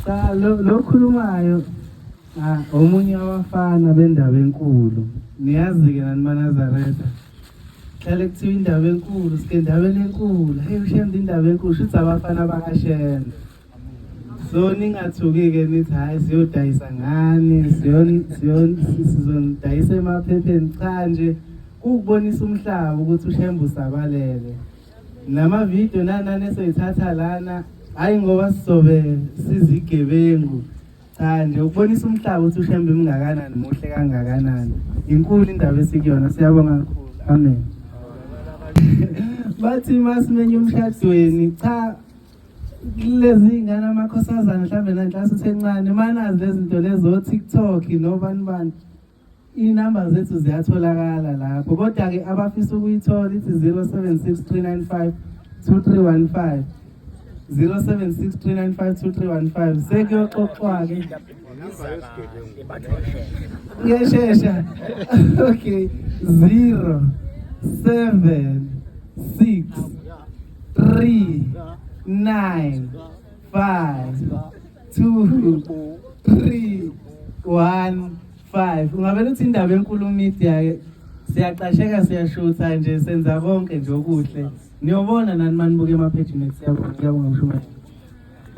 Cha, lo khulumayo ah omunye wabafana bendaba enkulu. Niyazi-ke nani maNazaretha. Hlale kuthiwa indaba enkulu, sike endabeni enkulu. Hey uShembe indaba enkulu, shuthi abafana bakaShembe. So ningathuki-ke nithi hhayi siyodayisa ngani, sizonidayisa emaphepheni. Cha nje kuwukubonisa umhlaba ukuthi uShembe usabalele. Namavidiyo nanani esoyithatha lana, hhayi ngoba sizobe sizigebengu. Cha nje ukubonisa umhlaba ukuthi uShembe mngakanani, muhle kangakanani. Inkulu indaba esikuyona, siyabonga kakhulu. Amen. Bathi masimenye umshadweni, cha lezi ngane amakhosazana mhlawumbe nanhlase usencane manazi lezi zinto lezo o-TikTok nobani bani iy'namba zethu ziyatholakala lapho kodwa-ke abafisa ukuyithola ithi 076 395 2315 076 395 2315 sekuyoxoxwa-ke ngiyashesha okay 0 7 6 3 9 5 2 3 1 5 ungavele uthi indaba enkulu media ke siyaqasheka siyashutha nje senza konke nje okuhle niyobona nani manibuke emaphejini siyabonga ngiyabonga mshumayeli.